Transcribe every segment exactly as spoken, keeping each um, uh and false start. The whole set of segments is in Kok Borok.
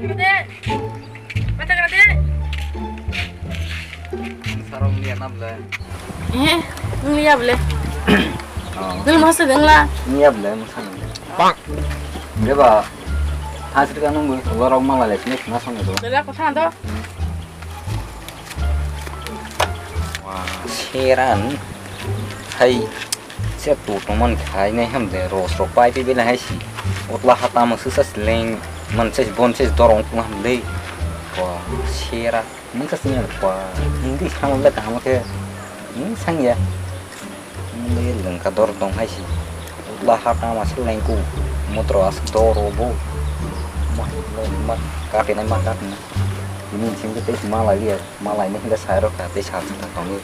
Kade. Mata kade. Sarong ni anam le. Eh, nung liya bole. Oh. Nung masa dengla. Ni ya bole, masa ni. Pak. Dia ba. Hasri kan nung, lorong malah le, sini kena song itu. Bela kotha do. Wah, seran. Hai. Se tu tongmani khai nai ham de, ros rok pai pi bela hai si. Utla hata ma susa seleng, man se bon se dorong tong ham de. Wah, sera. Mungsa sini apa? Hindi sama bela tama ke. Ini sang ya. Mungkin lengka dor dong hai si. Utla hata ma seleng ku. Motro as dor obo. Mat, mat, kate nai mat kate nai. Ini sing ke tes malai liya. Malai ni hingke sai rok ka tei sa sa tongwi.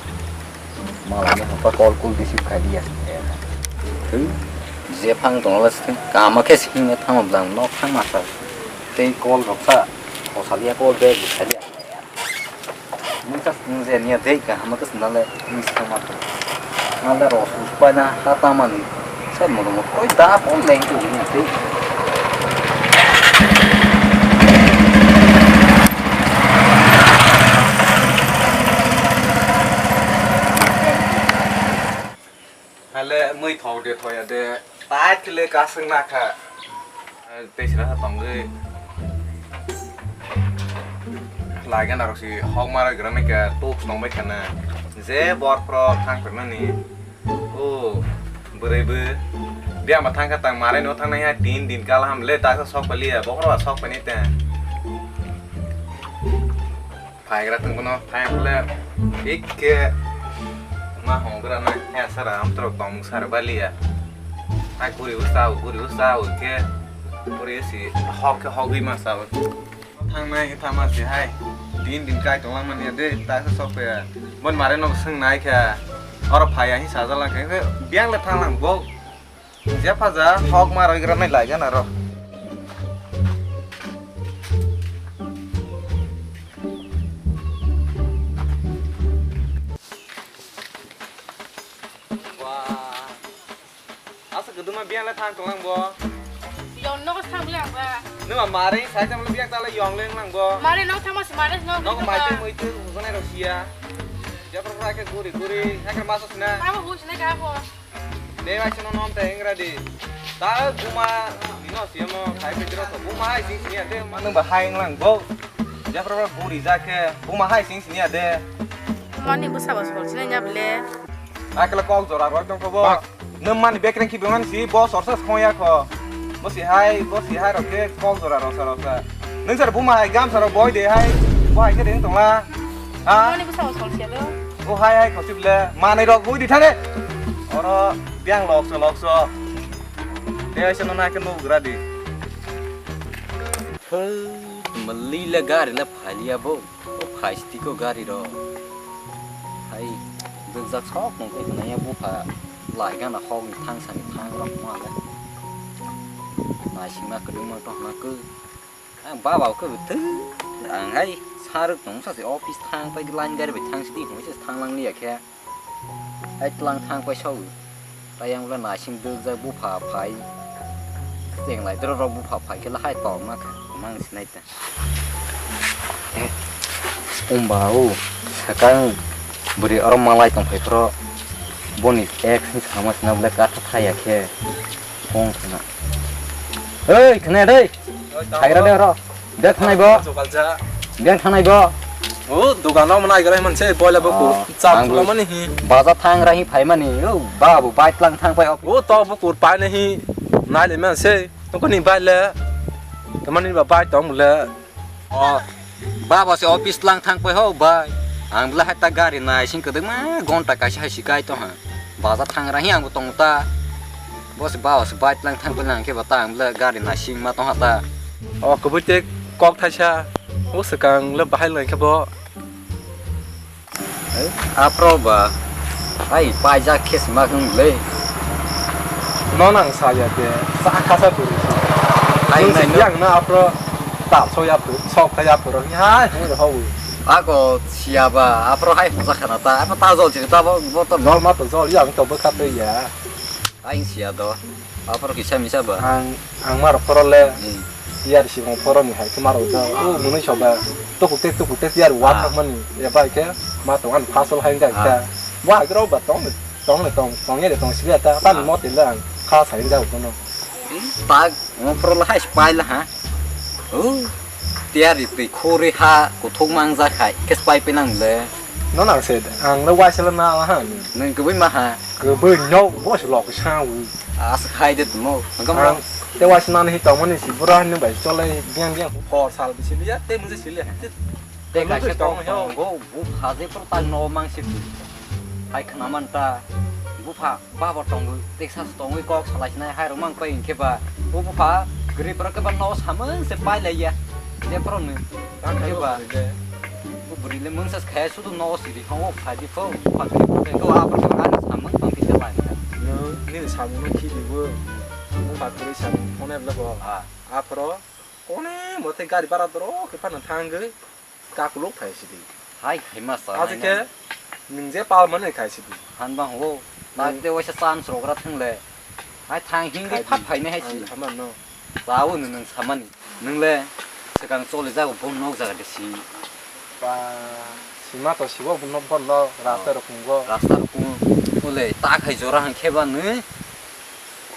Malai ni hokha call call receive khai liya. Tei je phang tong le kama khe sing ne thang blang nok thang ma sa. Tei call rok sa. Ko sa liya call back khai liya. Mungsa sing je niya tei ka hama khe sing le. Nalda ro su pa na ha ta mani. Sai mo mo koi da pon leng tu ni tei. Hale mui thok de thoya de. Tai thile ka sing na kha. Tei sra tongwi. Laiga narok si hok maroi gra nai ka tuk song bai khana. Je bor pro thang phirmani. O bwrwi bw. Bia ma thang kha tang marai no thang nai ha tin din kal ham le ta sok pali ya bokro sok pani te. Phaigra tong bono phai le. Ikke ma hong gra nai ha sara am tro tong sar bali ya. Ai guri usa guri usa ke. Guri si hok ke hok ma sa. Thangnai khe thama se hai. Din din kai tonglang mani de ta khe sok ya. Bon mare nok swng nai khe. Oro phai ya hi sajala khe khe biang le thanglang bo. Je phaja hok ma roi gra nai lai gana ro. Wah. Asa keduma biang le thang tonglang bo. Yon nogo thang biang ba. Numa mare sai tam le biang ta le yong leng lang bo. Mare nok thang mas mare nok. Nok mai te mui te ujanai rok sia. Japra pra ke guri guri, hakar masa sina. Tamo hu sina ka bo. Dewai sino nom te engra di. Ta buma dino siamo khai pe dro to buma hai sing sini ate manung ba hai englang bo. Japra pra guri ja ke buma hai sing sini ate. Mani busa bas kol sini nya ble. Akla kok jora roi tong ko bo. Nwng mani bekreng khibi mani si bo sorsa khong ya kho. Bo si hai, bo si hai rok khe kok jora roksa roksa. Nwng sar buma hai gamsa rok boi de hai. Bo hai khe ding tongla. Ha? Mani busa o sol sia do. Bo hai hai khosip le. Manai rok bui di thane. Oro biang lokso lokso. Te aisa no na khe no gra di. Thw, mali le gari le phalia bo. O phai stiko gari rok. Hai, dukjak sok mung khe naiya bupha lai gana hok ni thang sani thang rok ma le. Naisingma kwdwngma tongma khe. Ang baba khe bwtwi ang hai sarwk tong sa se office thang pai line gari bai thang sidi hwnwi se thang lang liya khe. Hai tlang thang pai sawi. Tai yang le naising dukjak bupha phai. Cheng lai dro rok bupha phai khe le hai tong ma khe mang sinai ta. Umba o sakang bwrwi oro malai tong phai phro boni ex ni sama sina bole katha thaya khe phone khna. Oi khna dei. Thaigra de ro. Bek thanai bo. Bek thanai bo. O dogan rok mani aigra manse boila bo kur. Chap thumani hi. Baza thangra hi phaimani. O babu bike lang thang pai. O to bo kur pai nahi. Nai le manse. Tongkoni bai le. Tamani ba bai tong le. O baba se office lang thang pai ho bai. Ang bla hata gari nai sing kedeng ma gonta kaisa hai sikai to ha. Baza thangra hi ang bo tong ta. Bo se baba se bai lang thang pai lang ke bata ang bla gari nai sing ma tong hata. O kubui te kok thaisa. O sekang le bahai lang ke bo. Aphro ba. Ai paijak khe sima khe wng le. No nang saya de. Sa khasa bwrwi. Ai nai no. Yang na aphro ta so ya phu, sok ta ya phu ro. Ya he ro ho. Ako siya ba aphro hai hongsa khana ta. Apa ta jol chiri ta bo bo to. Jol ma to jol yang to bwkha twi ya. Ai siya do. Aphro kisa misa ba. Ang ang mar phoro le. Hmm. Tiyar si rong phoro ni hai khe ma rok jao. O mwnwi soba tukuk te tukuk te tiyar wa thang mani. Eba khe ma tong ani phasal hai jai khe. Wa hai rok ba tong tong tong tong ye tong sili ta ta ni mo te lang kha sai jao kono. Tak mo phoro la hai pai la ha. O tiyar ri twi khori ha kuthuk mang ja khai khe pai pe nang le. No nang se ang le wa se la na ha ni. Nang kebui ma ha. Kebui no bo se lok sa u. As khai de mo. Ang te wa se na ni tong mani si bura ni bai chole biang biang. Kor sal bisi liya te mujhe sili hai. Te kaisa tong tongo, bupha je phuru ta no mang si. Hai khna man ta, bupha babo tongo, Texas tongwi kok salai sinai hai rok mang pai hinkhe ba, o bupha gari phuru khe ba no samung se pai lai ya. Je phuru ni, hinkhe ba, o bwrwi le mungsa se khaya sudu no siri kho, o phai di pho, bupha gari phuru khe to a phuru khe ani samung tong kisa lai. Nini samung no khi di bo, bupha gari samung phone le bo. Ah. A phuru, kone mote gari bara doro khe phano thangwi. Kakuluk phai sidi. Hai, hai ma sa. Aji khe nwng je pal mani khai sidi. Han bang ho. Tak de waisa chance rok ra thang le. Hai thang hing di phat phai ne hai si. Ang khaman no. Ba o nwng samani. Nwng le swkang choli jago bon nok jaga de si. Ba sima to sibo bon nok bon nok rasta rok kungo. Rasta rok kungo. Ole ta khai jora han khe ba nw.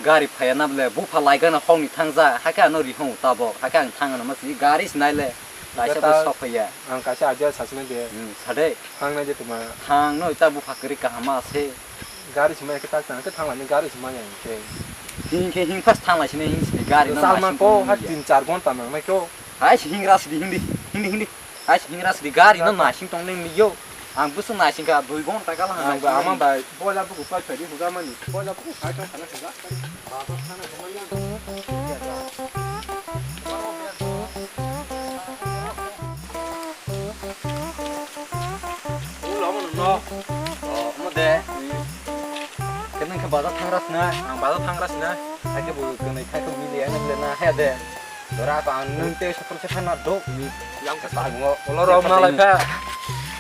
Gari phaiya na bole, bupha laigana hokni thangja, hakhe ano rihong tabok, hakhe ang thangna ma sini gari sinai le, kaisa bo sok phaiya. Ang kaisa idea sachina de. Hmm, sade. Thangnai de tuma. Thang no ita bupha kwrwi kaham ma se. Gari sima khe tak tang khe thanglani gari sima yang khe. Hing khe hing fast thanglai sini hing sini gari no. Salma ko ha tin char gonta nangnai ko. Hai si hingra sidi hindi, hindi, hindi. Hai si hingra sidi gari no nasing tong neng yo. Ang busu nasing ka dui gonta kala ang ba ama bai bola buku pai pai di huga mani. Bola buku pai tong kana huga. Baba sana huga yang. Ulo mo no. Oh, mo de. Kenang ke bazar thangras na. Ang bazar thangras na. Hai ke bu kenai khai ko mili ang le na hai de. Dora ko ang nung te sokro se phana do. Yang ke sa ngo. Olo rom na lai pha.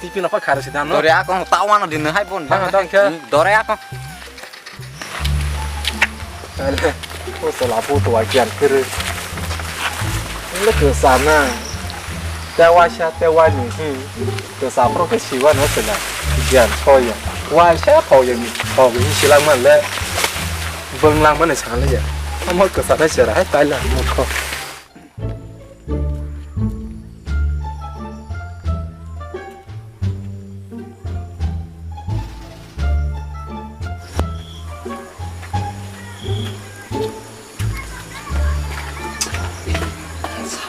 Tipi na pa khare si dan no. Dore ako tawa na din hai bon. Thang thang khe. Dore ako. Ko sala photo wa kian kere. Lo ke sana. Te wa sha te wa ni. Ke sa pro ke si wa no se na. Kian so ya. Wa sha pho ya ni. Pho ke si lang man le. Bang lang man sa le ya. Amo ke sa ta sera hai tai la mo ko.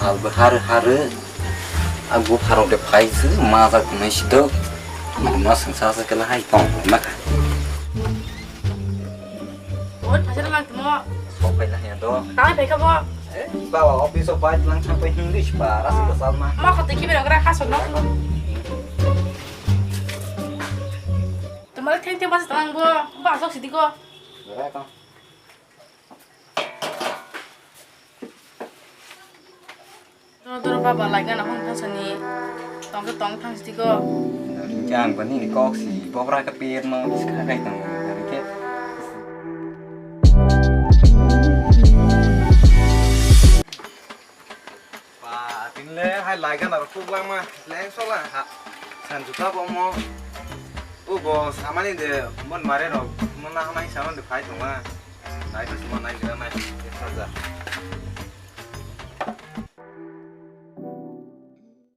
Sal bo har har, a bupharok de phai se, ma jak nai si do, ma sengsa se kela hai tong ma kha. Oi, phaisar mang timo. Sok phai na ya do. Tang phai kha bo. Eh, bawa office of white lang sang phai English pa, ras ko sal ma. Ma ko te kibe gra kha so no. Tumar theng theng bas tang bo, ba sok sidi ko. Gra ka. Doro doro baba laigana hwn thang sani tong khe tong thang sidi ko. Hingke ang bo nini kok si bobra khe pet no bisi kha khai tongo hingke. Ba, tini le hai laigana rok kuk langma leng sola ha. Sanjuta bo mo. O bo samani de mon mare rok mon na hamai samani de phai tongma. Nai to sima nai gira nai. Saja.